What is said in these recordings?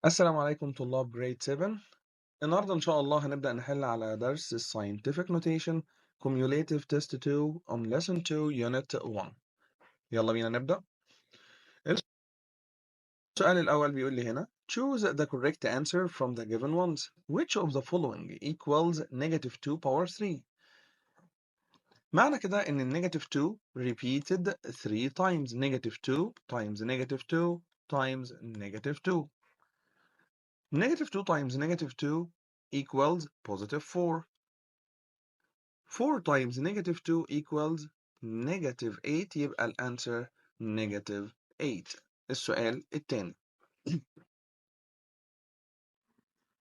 السلام عليكم طلاب grade 7. النهارده إن شاء الله هنبدأ نحل على درس ال Scientific Notation Cumulative Test 2 on Lesson 2 Unit 1. يلا بينا نبدأ. السؤال الأول بيقول لي هنا Choose the correct answer from the given ones. Which of the following equals negative 2 power 3? معنى كده إن ال negative 2 repeated 3 times. Negative 2 times negative 2 times negative 2. Negative 2 times negative 2 equals positive 4. 4 times negative 2 equals negative 8. يبقى ال answer negative 8. السؤال الثاني.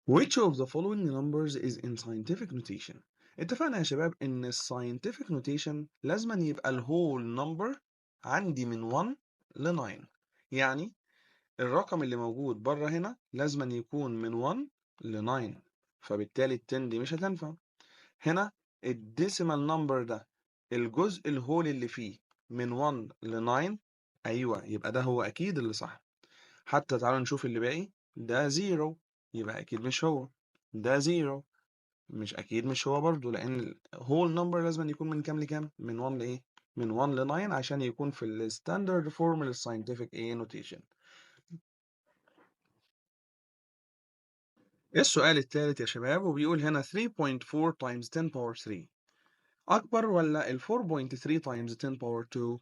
Which of the following numbers is in scientific notation? اتفقنا يا شباب إن ال scientific notation لازما يبقى ال whole number عندي من 1 ل 9. يعني الرقم اللي موجود بره هنا لازما يكون من 1 ل 9، فبالتالي ال 10 دي مش هتنفع. هنا ال decimal number ده الجزء ال whole اللي فيه من 1 ل 9، ايوه يبقى ده هو اكيد اللي صح. حتى تعالوا نشوف اللي باقي، ده 0 يبقى اكيد مش هو، ده 0 مش اكيد مش هو برضو، لان ال whole number لازم يكون من كام لكام؟ من 1 لايه؟ من 1 ل 9 عشان يكون في ال standard form لل scientific ايه notation. السؤال الثالث يا شباب وبيقول هنا 3.4 times 10 power 3 أكبر ولا ال 4.3 times 10 power 2؟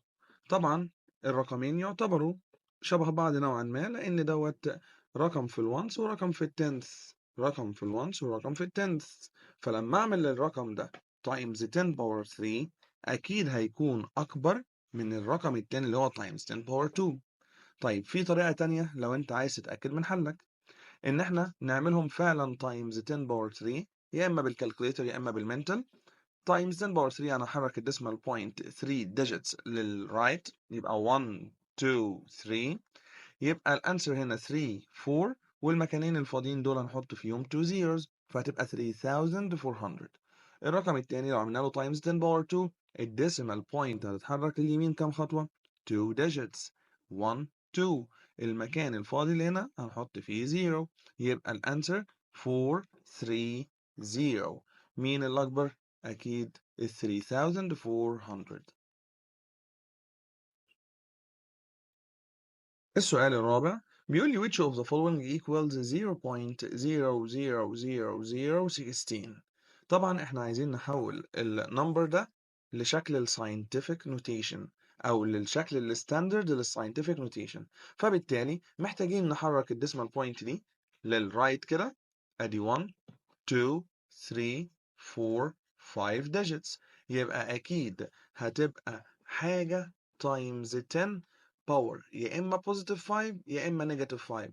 طبعا الرقمين يعتبروا شبه بعض نوعا ما، لأن دوت رقم في ال ones ورقم في ال tenths، رقم في ال ones ورقم في ال tenths، فلما أعمل الرقم ده times 10 power 3 أكيد هيكون أكبر من الرقم التاني اللي هو times 10 power 2. طيب في طريقة تانية لو أنت عايز تتأكد من حلك، إن إحنا نعملهم فعلا times 10 power 3 يا إما بال calculator يا إما بال mental. Times 10 power 3 أنا هحرك ال decimal point 3 digits لل right، يبقى 1 2 3، يبقى ال answer هنا 3 4، والمكانين الفاضيين دول هنحط فيهم 2 zeros فهتبقى 3400. الرقم التاني لو عملنا له times 10 power 2 ال decimal point هتتحرك لليمين كام خطوة؟ 2 digits 1 2، المكان الفاضي اللي هنا هنحط فيه 0، يبقى ال answer 4 3 0. مين الأكبر؟ أكيد ال 3400. السؤال الرابع بيقول لي which of the following equals 0.000016. طبعا احنا عايزين نحول ال number ده لشكل ال scientific notation أو للشكل ال standard لل scientific notation، فبالتالي محتاجين نحرك ال decimal point دي لل right كده، أدي 1 2 3 4 5 digits، يبقى أكيد هتبقى حاجة times 10 power يا إما positive 5 يا إما negative 5،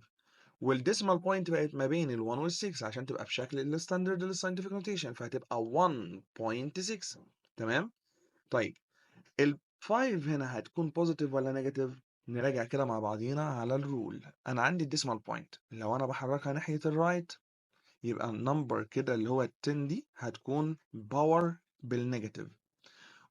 وال decimal point بقت ما بين ال 1 وال 6 عشان تبقى بشكل ال standard لل scientific notation، فهتبقى 1.6. تمام؟ طيب ال 5 هنا هتكون positive ولا negative؟ نراجع كده مع بعضينا على ال rule. أنا عندي ال decimal point لو أنا بحركها ناحية ال right يبقى ال number كده اللي هو 10 دي هتكون power بال negative،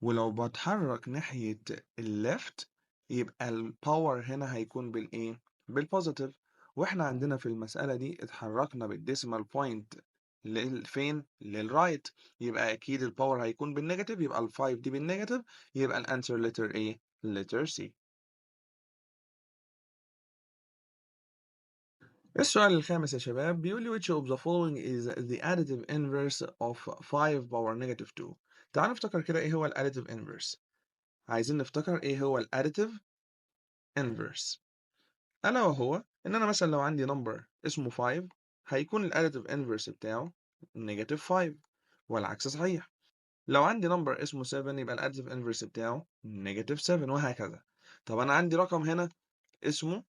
ولو بتحرك ناحية ال left يبقى ال power هنا هيكون بالايه؟ بال positive. واحنا عندنا في المسألة دي اتحركنا بال decimal point لفين؟ لل right، يبقى اكيد ال power هيكون بال negative، يبقى ال5 دي بال negative، يبقى ال answer letter A letter C. السؤال الخامس يا شباب بيقول لي which of the following is the additive inverse of 5 power negative 2. تعالوا نفتكر كده ايه هو ال additive inverse. عايزين نفتكر ايه هو ال additive inverse، الا وهو ان انا مثلا لو عندي number اسمه 5 هيكون ال additive inverse بتاعه negative 5، والعكس صحيح. لو عندي number اسمه 7 يبقى ال additive inverse بتاعه negative 7، وهكذا. طب انا عندي رقم هنا اسمه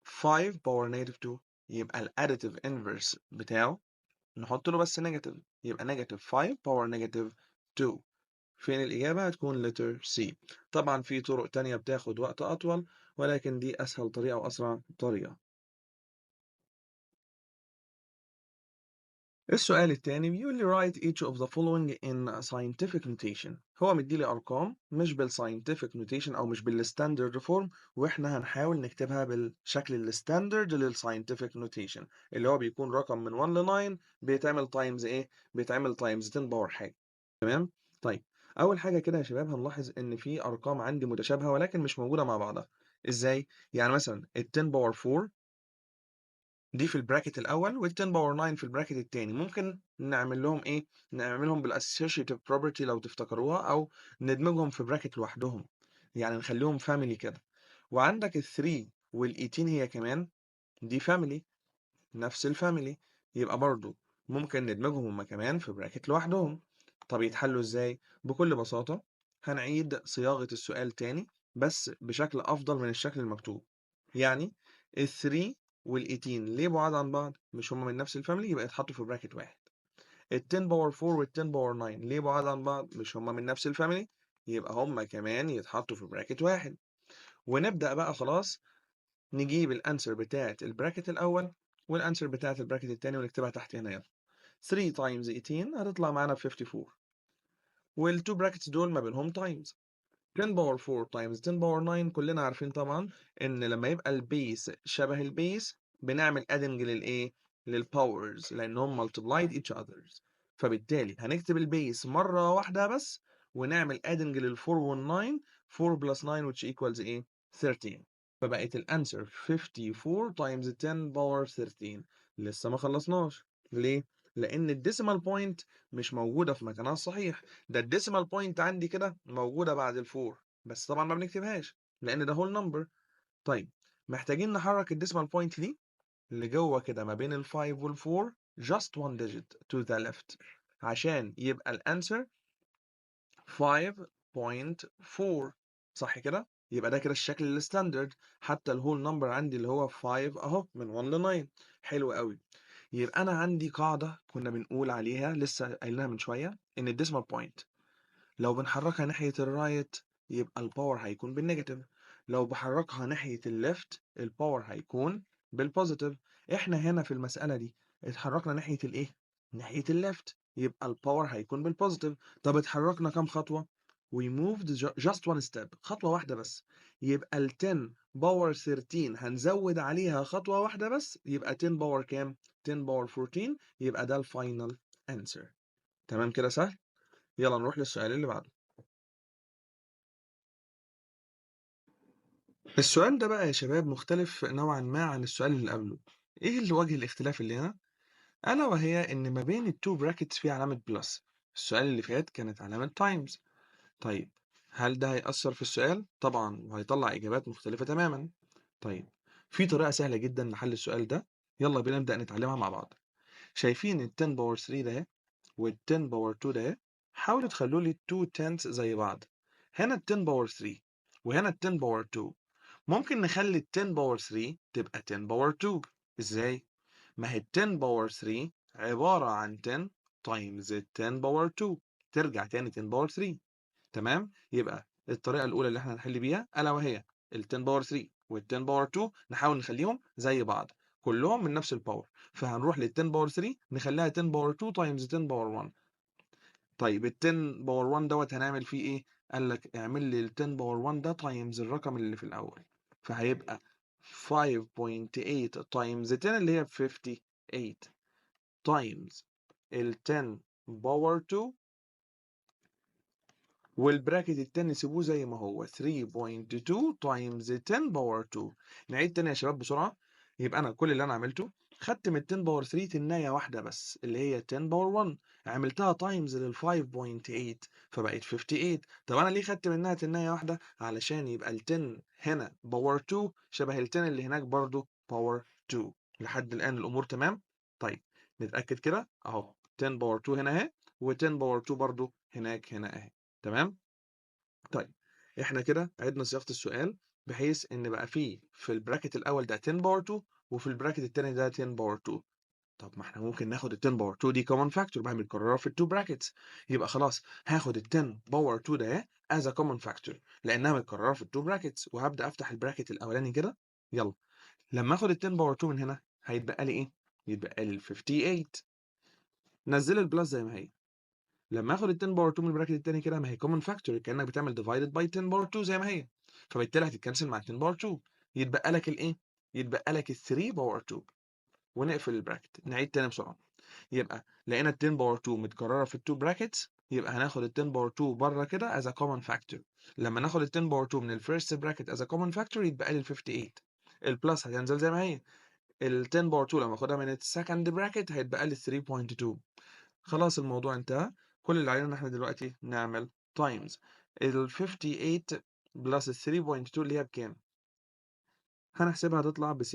5 power negative 2، يبقى ال additive inverse بتاعه نحط له بس negative، يبقى negative 5 power negative 2. فين الإجابة؟ هتكون letter C. طبعا في طرق تانية بتاخد وقت أطول، ولكن دي أسهل طريقة وأسرع طريقة. السؤال التاني بيقول لي write each of the following in scientific notation. هو مدي لي أرقام مش بال scientific notation أو مش بال standard form، وإحنا هنحاول نكتبها بالشكل ال standard لل scientific notation اللي هو بيكون رقم من 1 ل 9 بيتعمل times إيه؟ بيتعمل times 10 power حاجة. تمام؟ طيب أول حاجة كده يا شباب هنلاحظ إن في أرقام عندي متشابهة ولكن مش موجودة مع بعضها. إزاي؟ يعني مثلا ال 10 power 4 دي في ال bracket الأول وال 10 power 9 في ال bracket التاني، ممكن نعمل لهم إيه؟ نعملهم بال associative property لو تفتكروها، أو ندمجهم في bracket لوحدهم، يعني نخليهم family كده. وعندك ال 3 وال 18 هي كمان دي family، نفس ال family، يبقى برضو ممكن ندمجهم هما كمان في bracket لوحدهم. طب يتحلوا إزاي؟ بكل بساطة هنعيد صياغة السؤال تاني بس بشكل أفضل من الشكل المكتوب. يعني ال 3 وال 18 ليه بعاد عن بعض؟ مش هما من نفس ال family، يبقى يتحطوا في bracket واحد. ال 10 power 4 وال 10 power 9 ليه بعاد عن بعض؟ مش هما من نفس ال family، يبقى هما كمان يتحطوا في bracket واحد. ونبدأ بقى خلاص نجيب ال answer بتاعت ال bracket الأول وال answer بتاعت ال bracket التاني ونكتبها تحت هنا. يلا 3 times 18 هتطلع معانا ب 54، وال 2 brackets دول ما بينهم times. 10 power 4 times 10 power 9 كلنا عارفين طبعا ان لما يبقى ال base شبه ال base بنعمل adding للايه؟ لل powers، لانهم multiplied each others. فبالتالي هنكتب ال base مره واحده بس ونعمل adding لل 4 وال 9، 4 plus 9 which equals ايه؟ 13. فبقت ال answer 54 times 10 power 13. لسه ما خلصناش. ليه؟ لان ال decimal point مش موجوده في مكانها الصحيح. ده ال decimal point عندي كده موجوده بعد ال four، بس طبعا ما بنكتبهاش لان ده whole number. طيب محتاجين نحرك ال decimal point دي لجوه كده ما بين ال 5 وال 4 just one digit to the left عشان يبقى ال answer 5.4، صح كده؟ يبقى ده كده الشكل ال standard. حتى ال whole number عندي اللي هو 5 اهو من 1 ل 9. حلو قوي. يبقى انا عندي قاعده كنا بنقول عليها لسه قايلينها من شويه، ان ال decimal point لو بنحركها ناحيه ال right يبقى ال power هيكون بال negative، لو بحركها ناحيه ال left ال power هيكون بال positive. احنا هنا في المساله دي اتحركنا ناحيه الايه؟ ناحيه ال left، يبقى ال power هيكون بال positive. طب اتحركنا كام خطوه؟ we moved just one step، خطوه واحده بس، يبقى ال 10 power 13 هنزود عليها خطوه واحده بس، يبقى 10 power كام؟ 10 power 14، يبقى ده ال final answer. تمام كده سهل؟ يلا نروح للسؤال اللي بعده. السؤال ده بقى يا شباب مختلف نوعا ما عن السؤال اللي قبله. ايه اللي وجه الاختلاف اللي هنا؟ الا وهي ان ما بين ال two brackets في علامة plus. السؤال اللي فات كانت علامة times. طيب هل ده هيأثر في السؤال؟ طبعا، وهيطلع إجابات مختلفة تماما. طيب في طريقة سهلة جدا لحل السؤال ده، يلا بينا نبدأ نتعلمها مع بعض. شايفين ال 10 power 3 ده وال 10 power 2 ده؟ حاولوا تخلوا لي 2 tens زي بعض. هنا ال 10 power 3 وهنا ال 10 power 2. ممكن نخلي ال 10 power 3 تبقى 10 power 2. ازاي؟ ما هي 10 power 3 عبارة عن 10 times 10 power 2، ترجع تاني 10 power 3. تمام؟ يبقى الطريقة الأولى اللي احنا هنحل بيها ألا وهي ال 10 power 3 وال 10 power 2، نحاول نخليهم زي بعض كلهم من نفس ال power. فهنروح لل 10 power 3 نخليها 10 power 2 times 10 power 1. طيب ال 10 power 1 دوت هنعمل فيه ايه؟ قال لك اعمل لي ال 10 power 1 ده times الرقم اللي في الأول، فهيبقى 5.8 times 10 اللي هي 58 times ال 10 power 2، وال bracket التاني سيبوه زي ما هو 3.2 times 10 power 2. نعيد تاني يا شباب بسرعة. يبقى أنا كل اللي أنا عملته خدت من 10 power 3 تناية واحدة بس اللي هي 10 power 1، عملتها times لل 5.8 فبقت 58. طب أنا ليه خدت منها تناية واحدة؟ علشان يبقى ال 10 هنا power 2 شبه ال 10 اللي هناك برضو power 2. لحد الآن الأمور تمام؟ طيب نتأكد كده أهو 10 power 2 هنا أهي و 10 power 2 برضو هناك هنا أهي. تمام؟ طيب احنا كده عدنا صياغة السؤال بحيث ان بقى فيه في ال bracket الاول ده 10 power 2 وفي ال bracket الثاني ده 10 power 2. طب ما احنا ممكن ناخد ال 10 power 2 دي common factor بقى متكرره في ال two brackets، يبقى خلاص هاخد ال 10 power 2 ده as a common factor لانها متكرره في ال two brackets، وهبدا افتح ال bracket الاولاني كده. يلا لما اخد ال 10 power 2 من هنا هيتبقى لي ايه؟ يتبقى لي ال 58 نزل ال plus زي ما هي. لما اخد ال 10 power 2 من ال bracket الثاني كده، ما هي common factor، كانك بتعمل divided by 10 power 2 زي ما هي، فبالتالي هتتكنسل مع 10 power 2، يتبقى لك الايه؟ يتبقى لك ال 3 power 2، ونقفل ال bracket. نعيد تاني بسرعة. يبقى لقينا ال 10 power 2 متكررة في ال 2 brackets، يبقى هناخد ال 10 power 2 بره كده as a common factor. لما ناخد ال 10 power 2 من ال first bracket as a common factor يتبقى لي ال 58. ال plus هتنزل زي ما هي. ال 10 power 2 لما اخدها من ال second bracket هيتبقى لي 3.2. خلاص الموضوع انتهى. كل اللي علينا ان احنا دلوقتي نعمل times ال 58 plus ال 3.2 اللي هي بكام؟ هنحسبها تطلع ب 61.2.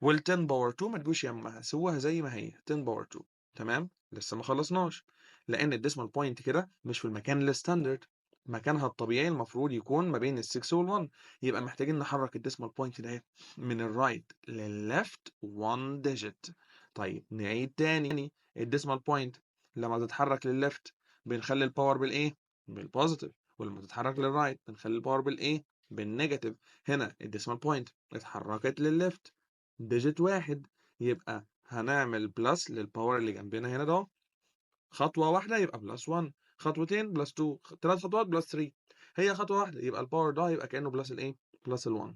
وال 10 power 2 ما تجوش يمها، سووها زي ما هي 10 power 2. تمام؟ لسه ما خلصناش، لان ال decimal point كده مش في المكان ال standard، مكانها الطبيعي المفروض يكون ما بين ال 6 وال 1، يبقى محتاجين نحرك ال decimal point ده من ال right لل left 1 digit. طيب نعيد تاني، ال decimal point لما تتحرك للل left بنخلي ال power بالايه؟ بال positive، ولما تتحرك لل right بنخلي ال power بالايه؟ بال negative. هنا ال decimal point اتحركت للل left digit واحد، يبقى هنعمل plus لل power اللي جنبنا هنا ده، خطوة واحدة يبقى plus 1، خطوتين plus 2، ثلاث خطوات plus 3، هي خطوة واحدة يبقى ال power ده يبقى كأنه plus الايه؟ plus ال 1.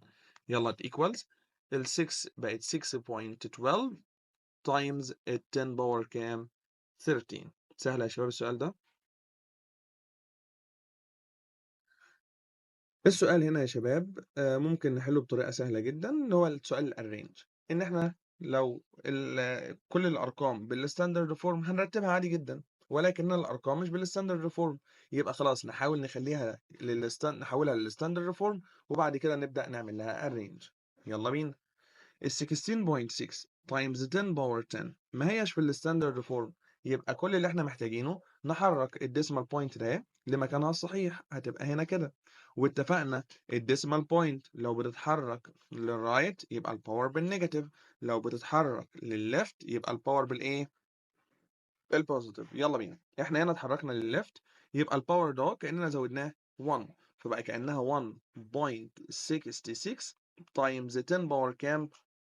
يلا equals ال 6 بقت 6.12 times ال 10 power كام؟ 13. سهل يا شباب السؤال ده. السؤال هنا يا شباب ممكن نحله بطريقة سهلة جدا، اللي هو السؤال ال arrange، ان احنا لو كل الارقام بال standard form هنرتبها عادي جدا، ولكن الارقام مش بال standard form، يبقى خلاص نحاول نخليها نحولها لل standard form، وبعد كده نبدأ نعمل لها arrange. يلا بينا. ال 16.6 times 10 power 10 ما هيش في ال standard form، يبقى كل اللي احنا محتاجينه نحرك ال decimal point ده لمكانها الصحيح، هتبقى هنا كده. واتفقنا ال decimal point لو بتتحرك لل right يبقى ال power بال negative، لو بتتحرك للل left يبقى ال power بالايه؟ بال positive. يلا بينا. احنا هنا اتحركنا للل left، يبقى ال power ده كأننا زودناه 1، فبقى كأنها 1.66 times 10 power كام؟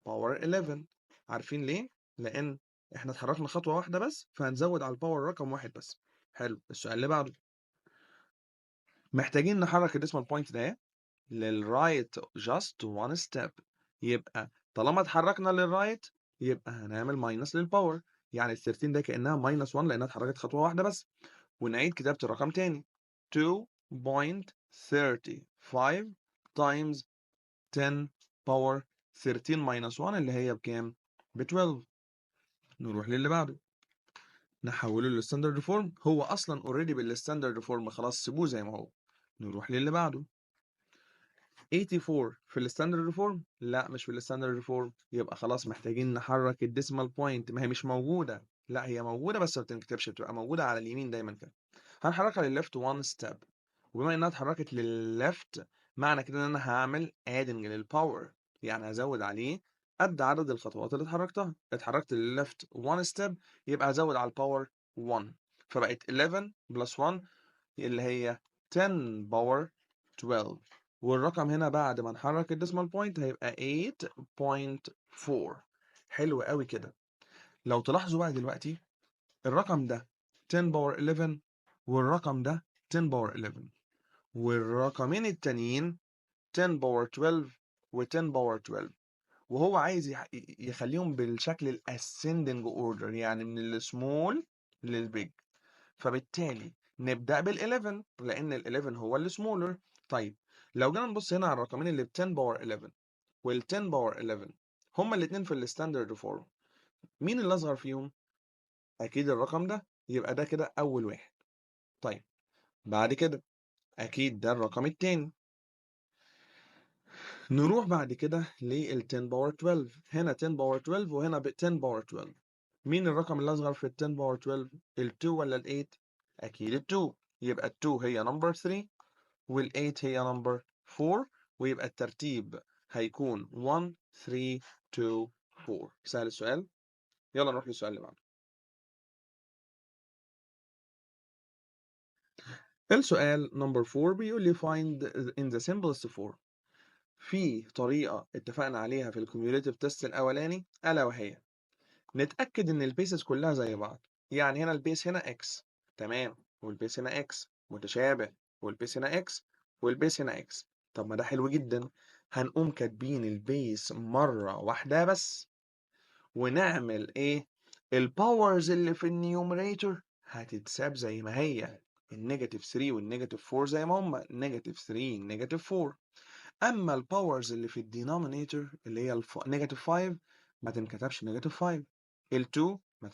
power 11. عارفين ليه؟ لأن احنا اتحركنا خطوة واحدة بس، فهنزود على ال power رقم واحد بس. حلو. السؤال اللي بعده محتاجين نحرك ال decimal point ده لل right just one step، يبقى طالما اتحركنا لل right يبقى هنعمل minus لل power، يعني ال 13 ده كأنها minus 1 لأنها اتحركت خطوة واحدة بس. ونعيد كتابة الرقم تاني 2.35 times 10 power 13 minus 1 اللي هي بكام؟ ب 12. نروح للي بعده، نحوله لل standard form، هو اصلا already بال standard form، خلاص سيبوه زي ما هو. نروح للي بعده 84 في ال standard form؟ لا مش في ال standard form، يبقى خلاص محتاجين نحرك ال decimal point، ما هي مش موجودة، لا هي موجودة بس ما بتنكتبش، بتبقى موجودة على اليمين دايما كده. هنحركها للل left 1 step، وبما انها اتحركت للل left معنى كده ان انا هعمل adding لل power، يعني هزود عليه قد عدد الخطوات اللي اتحركتها. اتحركت للل left 1 step يبقى هزود على ال power 1، فبقت 11 plus 1 اللي هي 10 power 12، والرقم هنا بعد ما نحرك ال decimal point هيبقى 8.4. حلو قوي كده. لو تلاحظوا بقى دلوقتي الرقم ده 10 power 11 والرقم ده 10 power 11، والرقمين التانيين 10 power 12 و10 power 12، وهو عايز يخليهم بالشكل ال ascending order، يعني من ال small لل big، فبالتالي نبدأ بال11 لأن ال11 هو ال smaller. طيب لو جينا نبص هنا على الرقمين اللي ب 10 power 11 وال 10 power 11، هما الاتنين في ال standard form، مين اللي أصغر فيهم؟ أكيد الرقم ده، يبقى ده كده أول واحد. طيب بعد كده أكيد ده الرقم التاني. نروح بعد كده لل 10 power 12، هنا 10 power 12 وهنا 10 power 12، مين الرقم اللي أصغر في ال 10 power 12؟ ال 2 ولا ال 8؟ أكيد ال 2، يبقى ال 2 هي number 3 وال 8 هي number 4، ويبقى الترتيب هيكون 1 3 2 4. سهل السؤال؟ يلا نروح للسؤال اللي بعده. السؤال number 4 بيقول لي find in the simplest form. في طريقة اتفقنا عليها في ال cumulative test الأولاني، ألا وهي نتأكد إن ال bases كلها زي بعض، يعني هنا ال base هنا x، تمام، وال base هنا x متشابه، وال base هنا x، وال base هنا x. طب ما ده حلو جدا. هنقوم كاتبين ال base مرة واحدة بس، ونعمل ايه؟ ال powers اللي في ال numerator هتتساب زي ما هي، ال negative 3 وال negative 4 زي ما هما، negative 3 negative 4. اما ال powers اللي في ال denominator اللي هي negative 5 ما تنكتبش negative 5، ال2 ما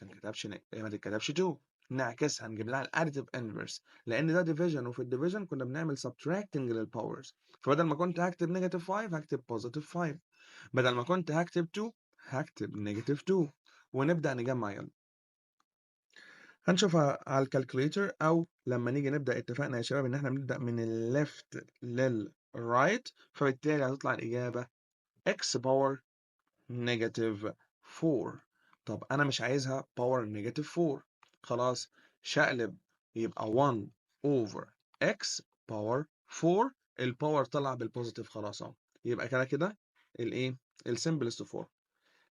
تتكتبش 2، نعكسها نجيب لها ال additive inverse، لان ده division، وفي ال division كنا بنعمل subtracting لل powers. فبدل ما كنت هكتب negative 5 هكتب positive 5، بدل ما كنت هكتب 2 هكتب negative 2، ونبدأ نجمع. يلا هنشوفها على ال calculator، او لما نيجي نبدأ. اتفقنا يا شباب ان احنا بنبدأ من ال left لل right، فبالتالي هتطلع الإجابة x power negative 4. طب انا مش عايزها power negative 4، خلاص شقلب، يبقى 1 over x power 4، ال power طلع بال positive خلاص اهو، يبقى كده كده الايه؟ ال simplest form.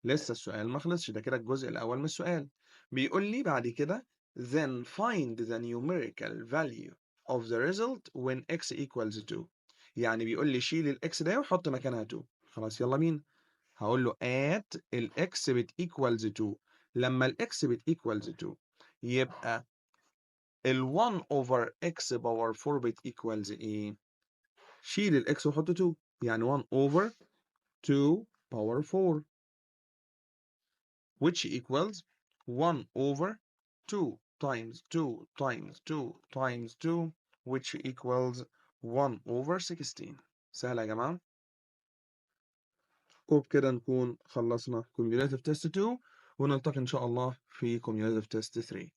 لسه السؤال ما خلصش، ده كده الجزء الاول من السؤال. بيقول لي بعد كده then find the numerical value of the result when x equals 2. يعني بيقول لي شيل ال x ده وحط مكانها 2. خلاص يلا مين؟ هقول له at ال x بت equals 2. لما ال x بت equals 2 يبقى ال 1 over x power 4 بت equals ايه؟ شيل ال x وحط 2، يعني 1 over 2 power 4 which equals 1 over 2 times 2 times 2 times 2 which equals 1 over 16. سهلة يا جماعة. وبكده نكون خلصنا cumulative test 2، ونلتقي إن شاء الله في cumulative test 3.